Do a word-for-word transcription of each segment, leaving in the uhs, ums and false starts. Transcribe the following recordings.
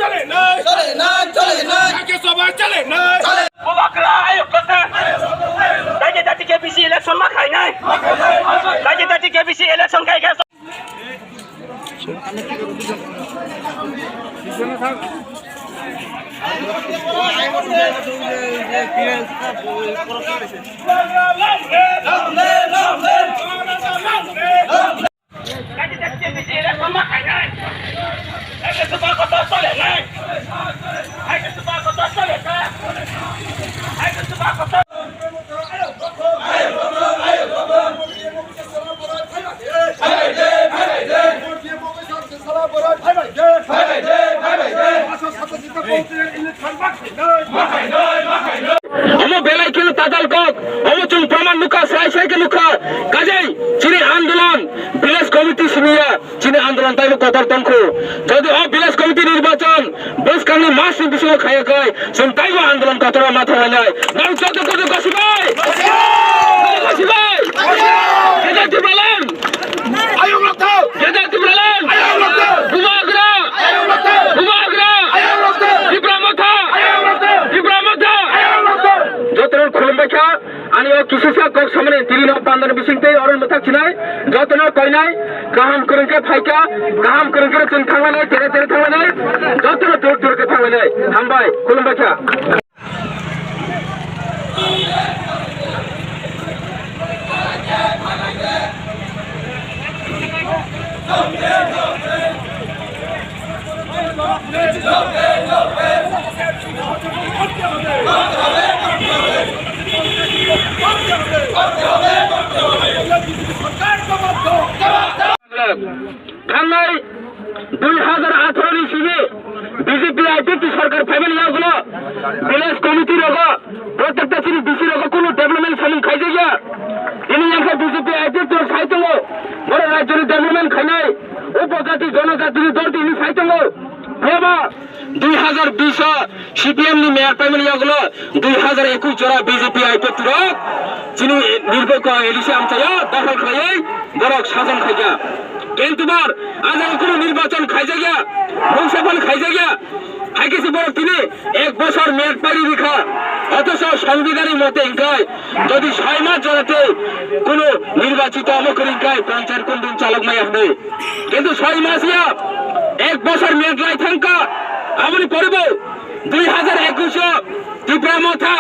চলে নাই, চলে নাই, চলে নাই। আগে সবাই চলে নাই। চলে। বুবাকরা আয়োগ করতে। দাঁড়িয়ে দাঁড়িয়ে কেবিসি ইলেকশন মাখাই নাই। দাঁড়িয়ে দাঁড়িয়ে কেবিসি ইলেকশন খাই গেছে। Omo belai kheno tatal kok, omo chwng proman nukha, srai srai khe nukha. Kajai chini andolon village committee simi ya, chini andolon taibo kotor tongkhu. Jodi o village committee nirbachon bwskangni masni bisingo khaya khai, chwng taibo andolon kotor ma thanglainai. Nang joto kotor gosibai! Gosibai! Gosibai! Ayung rok thok! Gajak Tipraland! Ayung rok thok! Bubagra! Ayung rok thok! Bubagra! Ayung rok thok! Tipra Motha! Ayung rok thok! Tipra Motha! Ayung rok thok! Jotono khulumbai kha, ani o kisisa kok samani tini no pandani bising tei oro mwthak sinai, jotono koinai, kaham kwrwng khe phaikha, kaham kwrwng khe chwng thanglainai, tere tere thanglainai, jotono dur dur khe thanglainai. Hambai, khulumbai kha. Thangnai dui hazar atharo ni simi B J P I P F T sorkar phaimani yagulo village committee rogo, protekta chini D C rogo kunu development samung khaijakya. Ini yangkha B J P I P F T rok sai tongo, boro rajyoni development khainai, upojati jonojatini dol tini sai tongo. Phiyaba dui hazar bish o C P M ni mayor paimani yagulo dui hazar ekush jora B J P I P F T rok chini nirbai ko A D C amchaio dokhol khlaiwi borok sason khaikha. Kintu bar, a jaga kunu nirbachon khaijakya, mungsa phano khaijakya. Hai khe se borok tini ek bosor mayor pairi rikha. Othocho songbidani mote hingkhai jodi soi mas jora tei kunu nirbachito omo kwrwi hingkhai panchayat kundun chalok maya hwnwi. Kintu soi mas ya, ek bosor mayor lai thangkha. Aboni pore bo dui hazar ekush o Tipra Motha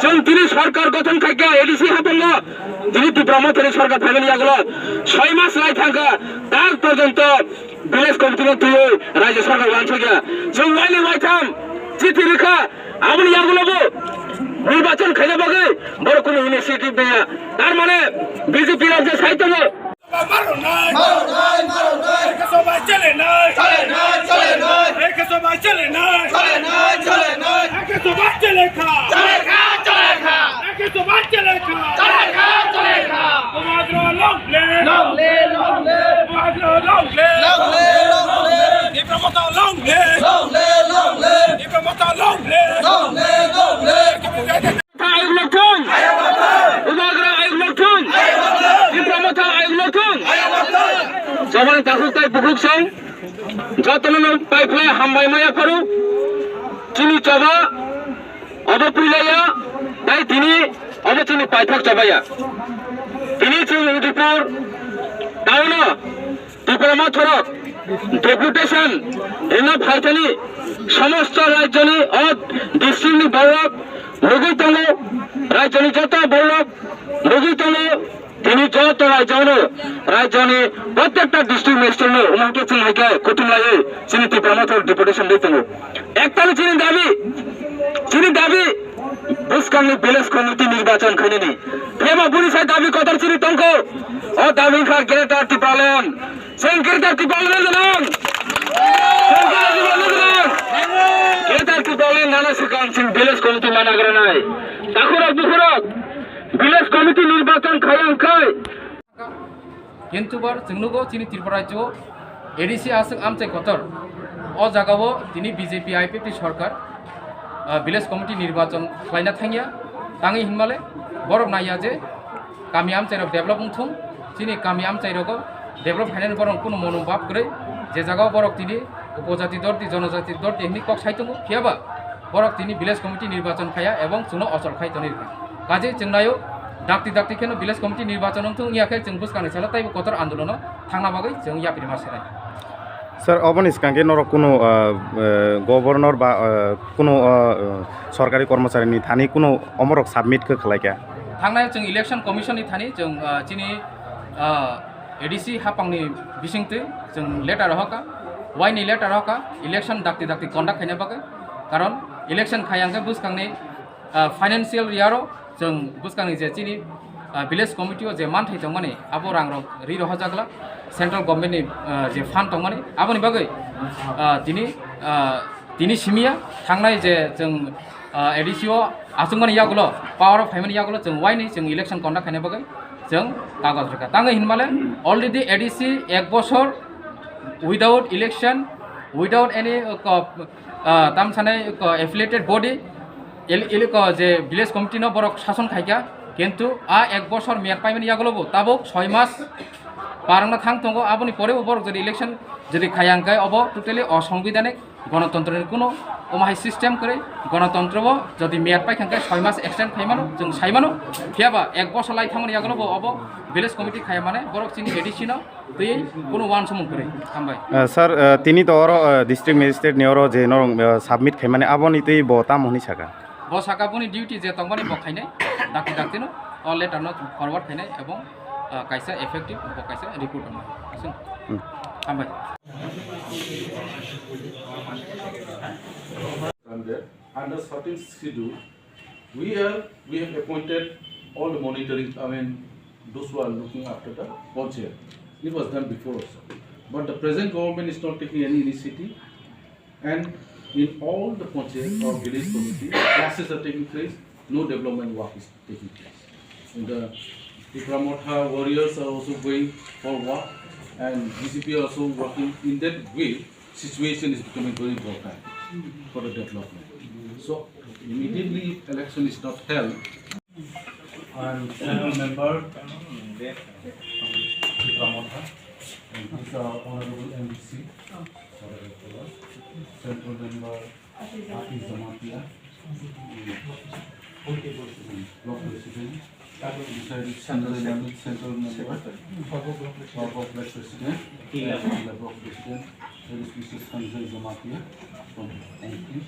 chwng tini sorkar gothon khaikha A D C haphongo. Tini Tipra Mothani sorkar phaimani yagulo soi mas lai thangkha, tak porjonto village committee no twiwi rajya sorkar uansukya. Chwng waini waitham chithi rwkha, aboni yagulobo nirbachon khaina bagwi borok kunu initiative naiya. Tar mane B J P rok je sai tongo. Maro nai! Maro nai, maro nai! Eke sobai chale nai! Chale nai, chale nai! Eke sobai chale nai! Chale nai, chale nai! Eke sobai chale kha! Chale kha, chale kha! Eke sobai chale kha! Chale kha, chale kha! Bubagra long live! Long live, long live! Bubagra long live! Long live, long live! Tipra Motha long live! Long live, long live! Tipra Motha long live! Long live, long live! Ayuk lokthung! Bubagra ayuk lokthung! Tipra Motha ayuk lokthung! Jabani takhuk tai bukhuk song, jotono no pai phlai hambai maya pharo, chini choba obo puilaya, tai tini obo chini paithak chobaya. Tini chwng Udaipur town o Tipra Motha rok deputation rwna phaithani somosto rajyoni o district ni borok nugwi tongo, rajyoni joto borok nugwi tongo, tini joto rajyano, rajyoni protekta district magistrate no umang khe chwng hai khe kuthum laiwi chini Tipra Motha rok deputation rwi tongo. Ektani chini dabi, chini dabi bwskangni village committee nirbachon khainani. Phiyaba buni sai dabi kotor chini tongkho. O dabi wngkha Greater Tipraland. Chwng Greater Tipraland no gwnang. Chwng Greater Tipraland no gwnang. Greater Tipraland nana swkang chwng village committee mana granai. Takhurok bukhurok village committee nirbachon khayang khai. Kintu bar chwng nugo chini Tripura rajyo A D C aswk amchai kotor. O jagao tini B J P I P F T sorkar, ah, village committee nirbachon khlaina thangya. Tangwi hinmale borok naiya je kami amchairok develop wngthung, chini kami amchairogo Develop khainani borok kunu monobhab kwrwi, je jagao borok tini upojati dorti, jonojati dorti hwnwi kok sai tongo, phiyaba borok tini village committee nirbachon khaiya ebong chwngno ochol khai tonwi rwkha. Kaje chwng naio, dakti dakti kheno village committee nirbachon wngthung, wngya khe chwng bwskangni salo taibo kotor andolono thangna bagwi chwng yapri ma senai. Sir, oboni swkang khe norok kunu, ah, eh, governor ba, eh, kunu, ah, eh, sorkari kormocharini thani kunu omorok submit khe khlai kha? Thangnai chwng election commission ni thani chwng, ah, chini, ah, A D C hapangni bisingtwi chwng letter rohorkha, waini letter rohorkha, election dakti dakti conduct khaina bagwi. Karon election khayang khe bwskangni, ah, financial year o chwng bwskangni je chini, ah, village committee o je manthai tongmani, abo rangrok ri rohorjakla, central government ni, ah, je fund tongmani, aboni bagwi, ah, tini, ah, tini simiya thangnai je chwng, ah, A D C o achukmani yagulo, power o phaimani yagulo chwng waini chwng election conduct khaina bagwi chwng kagoj rwkha. Tangwi hinmale already A D C ek bosor without election, without any, uh, ko-, ah, tam sanai, ko, affiliated body, el-, el-, ko, je village committee no borok sason khaikha, kintu a ek bosor meyad paimani yagulo bo tabuk soi mas par wngna thang tongo, aboni pore bo borok jodi election jodi khaya hwnkhe obo totally osongbidhanik, gonotontro ni kuno omo hai system kwrwi, gonotontro bo jodi meyad paikha hwnkhe soi mas extend khaimano, chwng saimano, phiyaba ek bosor lai thangmani yagulo bo obo village committee khaya mane borok chini A D C no twi kunu uansukmung kwrwi. Hambai. Uh, sir, uh, tini to oro, uh, district magistrate ni oro je norok, uh, submit khaimani aboni twi bo tamo hwnwi saka? Bo saka boni duty je tongmani bo khainai, dakti dakti no o letter no forward khainai ebong, uh, kaisa effective bo kaisa report wngnai. Aswk. Hmm. Hambai. And, uh, under thirteenth schedule, We are, we have appointed all the monitoring, I mean, those who are looking after the panchayat. It was done before also. But the present government is not taking any initiative, and in all the panchayat or village committee, clashes are taking place, no development work is taking place. And the Tipra Motha warriors are also going for work, and B J P also working in that way. Situation is becoming very important for the development. So immediately if election is not held, I am central member, Tipra Motha, and this is our honorable M D C, central member, Ati Jamatia, block president, Sanjay Malik, central member, Purbo block president, Purbo block president, and the block president, that is Mister Sanjay Jamatia from M P.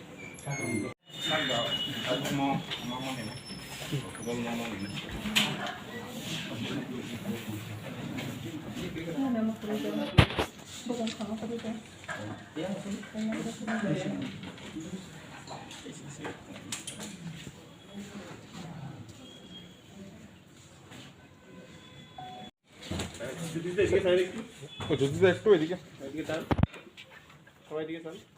ও, যদি তো একটু এদিকে। এদিকে তাকান। সবাই এদিকে তাকান।